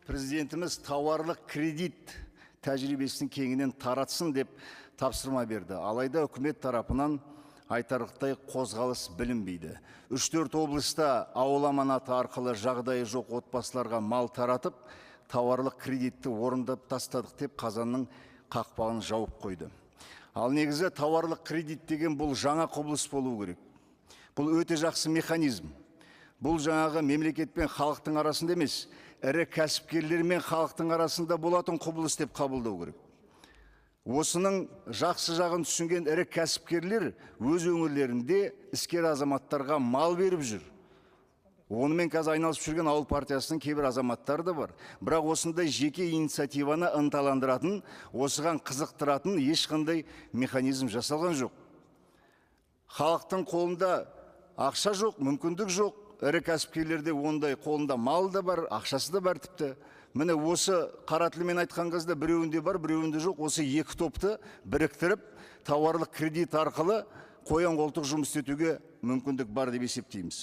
Президентіміз тауарлық кредит тәжірибесін кеңінен таратсын деп тапсырма берді. Алайда үкімет тарапынан айтарлықтай қозғалыс білінбейді. 3-4 облыста ауыл аманаты арқылы жағдайы жоқ отбасыларға мал таратып, тауарлық кредитті орындап тастадық деп қазанның қақпағын жауып қойды. Ал негізі тауарлық кредит деген бұл жаңа құбылыс болу керек. Бұл өте жақсы механизм. Бұл жаңағы мемлекет пен халықтың арасында емес, ірі кәсіпкерлер мен халықтың арасында болатын құбылыс деп қабылдау керек. Осының жақсы жағын түсінген ірі кәсіпкерлер өз өңірлерінде іскер азаматтарға мал беріп жүр. Онымен қазір айналысып жүрген ауыл партиясының кейбір азаматтары да бар. Бірақ осындай жеке инициативаны ынталандыратын, осыған қызықтыратын ешқандай механизм жасалған жоқ. Халықтың қолында ақша жоқ, мүмкіндік жоқ. Ірі кәсіпкерлерде ондай қолында мал да бар, ақшасы да бар тіпті. Міне осы қара тілмен айтқан кезде біреуінде бар, біреуінде жоқ. Осы екі топты біріктіріп, тауарлық кредит арқылы қоян қолтық жұмыс істетуге мүмкіндік бар деп есептейміз.